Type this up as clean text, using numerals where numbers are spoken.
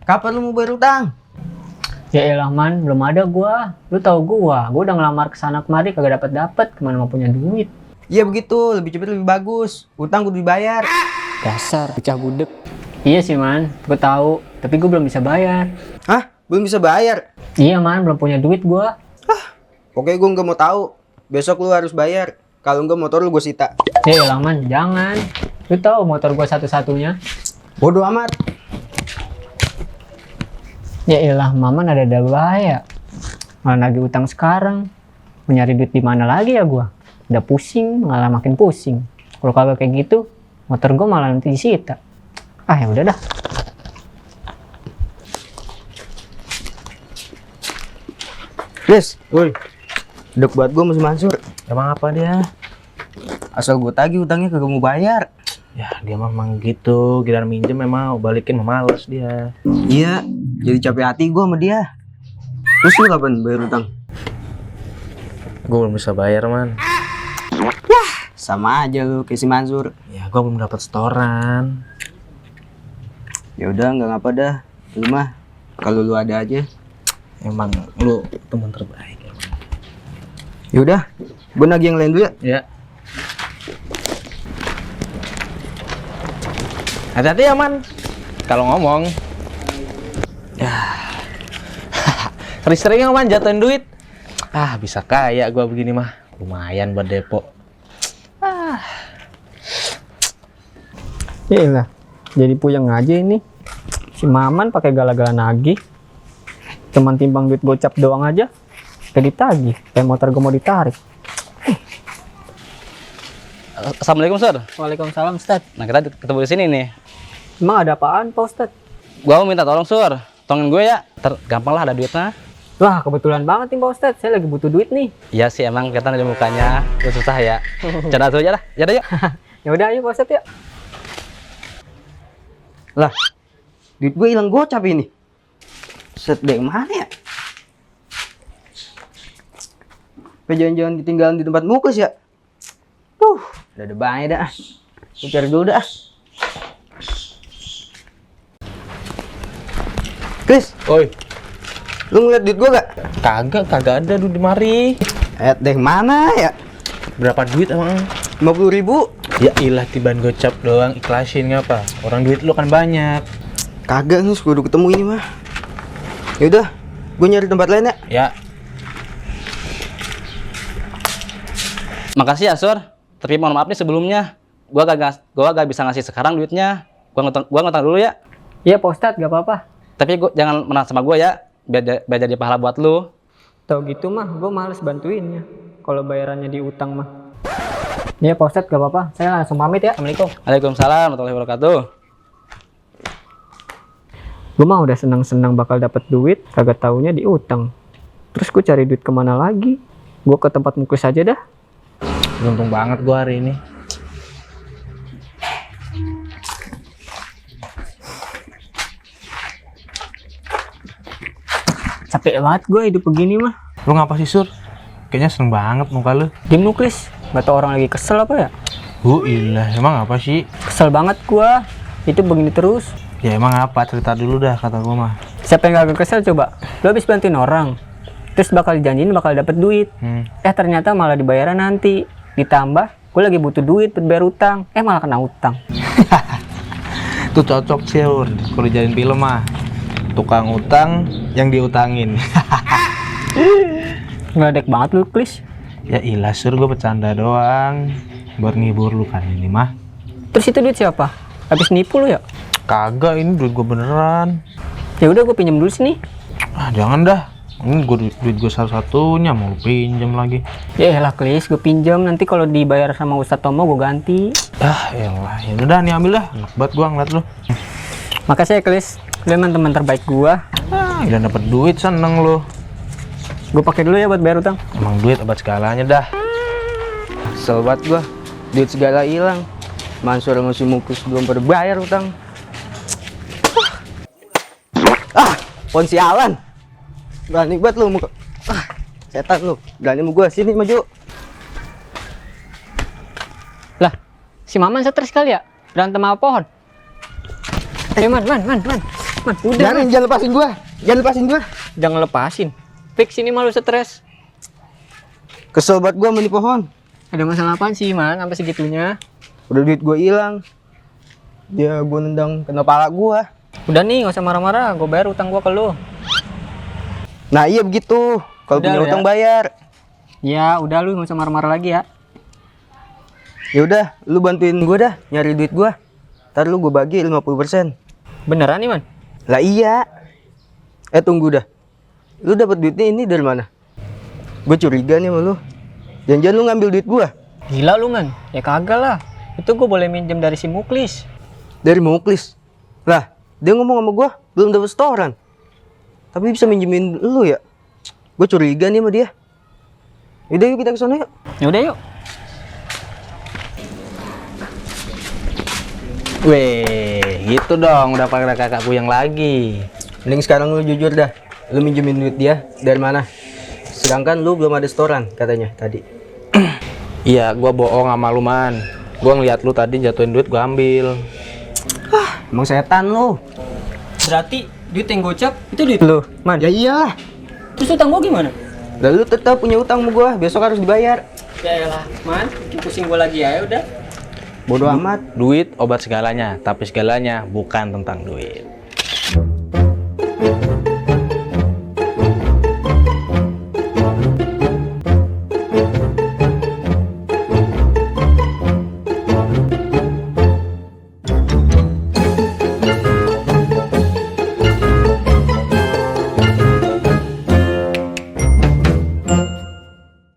Kapan lu mau bayar utang? Ya elah man, belum ada gua. Lu tau gua udah ngelamar kesana kemari kagak dapet kemana mau punya duit. Iya begitu, lebih cepet lebih bagus. Utang kudu dibayar. Dasar pecah budek. Iya sih man, gua tahu, tapi gua belum bisa bayar. Hah? Belum bisa bayar? Iya man, belum punya duit gua. Pokoknya gue nggak mau tahu. Besok lu harus bayar. Kalau nggak motor lu gue sita. Ya elah man, jangan. Lu tahu motor gua satu-satunya. Bodoh amat. Ya elah, Maman ada bahaya. Malah lagi utang sekarang. Mau nyari duit di mana lagi ya gua? Udah pusing, malah makin pusing. Kalau kagak kayak gitu, motor gua malah nanti disita. Ah ya udah dah. Yes, woi. Dek buat gue masih Mansur. Emang apa dia? Asal gue tagih utangnya kagak mau bayar. Ya dia memang gitu, giliran minjem memang balikin males dia. Iya, jadi capek hati gue sama dia. Terus lu kapan bayar utang? Gue belum bisa bayar man. Sama aja lu kayak si Mansur. Ya gue belum dapat setoran. Ya udah nggak ngapa dah. Lu mah kalau lu ada aja. Emang lu teman terbaik. Ya udah, gue nagih yang lain dulu ya. Ya. Hati-hati ya man. Kalau ngomong. Ya. Sering-sering man jatuhin duit. Ah bisa kaya gue begini mah. Lumayan buat depo. Iyalah, jadi puyeng aja ini. Si Maman pakai gala-gala nagih. Cuman timbang duit gocap doang aja. Kayak ditagih, kayak motor gua mau ditarik. Assalamualaikum, Sur. Waalaikumsalam, Ustad. Nah, kita ketemu di sini nih. Emang ada apaan, Pak Ustad? Gua mau minta tolong, Sur. Tolongin gue ya. Gampang lah ada duitnya. Wah, kebetulan banget nih, Pak Ustad. Saya lagi butuh duit nih. Iya sih, emang kelihatan dari mukanya. Lu susah ya. Coba aja dah. Jadi yuk. Ya udah, ayo Pak Ustad ya. Lah, duit gue hilang gocap ini. Set deh mana ya? Apa jangan-jangan ditinggalin di tempat mukus ya? Udah ada banyak dah. Gue cari dulu dah. Chris, Oi, lu ngeliat duit gue gak? kagak ada duit di mari. Deh mana ya? Berapa duit emang? 50.000. Ya ilah tiban gocap doang, ikhlasin ngapa? Orang duit lu kan banyak. Kagak nih, gue udah ketemu ini mah. Ya udah, gue nyari tempat lain ya. Ya, Makasih ya, Sur. Tapi mohon maaf nih sebelumnya. Gua gak bisa ngasih sekarang duitnya. Gua ngutang dulu ya. Iya, Pak Ustad, gak apa-apa. Tapi jangan menang sama gua ya. Biar jadi pahala buat lu. Tau gitu mah, gue males bantuinnya. Kalau bayarannya diutang mah. Iya, Pak Ustad, gak apa-apa. Saya langsung pamit ya. Assalamualaikum. Waalaikumsalam warahmatullahi wabarakatuh. Gue mah udah senang-senang bakal dapat duit, kagak taunya diutang. Terus gue cari duit kemana lagi? Gue ke tempat mukus aja dah. beruntung banget gua hari ini. Capek banget gue hidup begini mah. Lu ngapa sih, Sur? Kayaknya seneng banget muka lu. Diem lu, Klis. Gak tau orang lagi kesel apa ya? Ilah, emang apa sih? Kesel banget gue. Itu begini terus. Ya emang apa? Cerita dulu dah kata gua mah. Siapa yang gak kesel coba? Lu habis bantuin orang. Terus bakal dijanjiin bakal dapet duit. Ternyata malah dibayaran nanti. Ditambah, gue lagi butuh duit buat bayar utang. Malah kena utang. Tuh cocok sih, kalau dijadiin film mah. Tukang utang yang diutangin. Ngeledek banget lu, Klis. Ya ilah, Sur, gue bercanda doang. Buat ngibur lu kan ini mah. Terus itu duit siapa? Habis nipu lu ya? Kagak, ini duit gue beneran. Ya udah gue pinjam dulu sini. Ah, jangan dah. Ini duit gue satu-satunya, mau lu pinjam lagi. Ya elah, Klis, gue pinjam. Nanti kalau dibayar sama Ustadz Tomo gue ganti. Ah, elah. Ya udah nih, ambil dah. Enak banget gua ngeliat lu. Makasih ya, Klis. Lu emang teman terbaik gua. Ah, udah dapet duit seneng lu. Gue pakai dulu ya buat bayar utang. Emang duit obat segalanya dah. Kesel banget gua. Duit segala hilang. Mansur sama si Mukus belum pada bayar utang. Pon sialan. Berani banget lu muka. Setan lu. Berani sama gua, sini maju. Lah, si Maman stres kali ya? Berantem sama pohon. Man. Man, udah. Jangan lepasin gua. Jangan lepasin gua. Jangan lepasin. Fix ini malu stres. Kesel banget gua sama nih pohon. Ada masalah apaan sih, Man? Sampai segitunya? Udah duit gua hilang. Dia gua nendang kena pala gua. Udah nih, nggak usah marah-marah. Gue bayar utang gua ke lu. Nah, iya begitu. Kalau Udah punya lu utang ya. bayar. Ya, udah lu nggak usah marah-marah lagi ya. Ya udah, lu bantuin gua dah nyari duit gua. Ntar lu gua bagi 50%. Beneran nih, Man? Lah iya. Tunggu dah. Lu dapat duitnya ini dari mana? Gue curiga nih sama lu. Jangan-jangan lu ngambil duit gua. Gila lu, Man. Ya kagak lah. Itu gue boleh minjem dari si Muklis. Dari Muklis. Lah, dia ngomong sama gua belum dapat setoran. Tapi bisa minjemin lu ya? Gue curiga nih sama dia. Yaudah yuk kita ke sana yuk. Ya udah yuk. Weh, gitu dong, udah pada kakak yang lagi. Mending sekarang lu jujur dah. Lu minjemin duit dia dari mana? Sedangkan lu belum ada setoran katanya tadi. Iya, gua bohong sama lu, Man. Gua ngeliat lu tadi jatuhin duit, gua ambil. Emang setan lu. Berarti duit yang gocap itu duit lu, Man. Ya iyalah. Terus utang gua gimana? Lalu tetap punya utang sama gua, besok harus dibayar. Ya elah, Man. Bikin pusing gua lagi ya udah. Bodoh amat. Duit obat segalanya, tapi segalanya bukan tentang duit.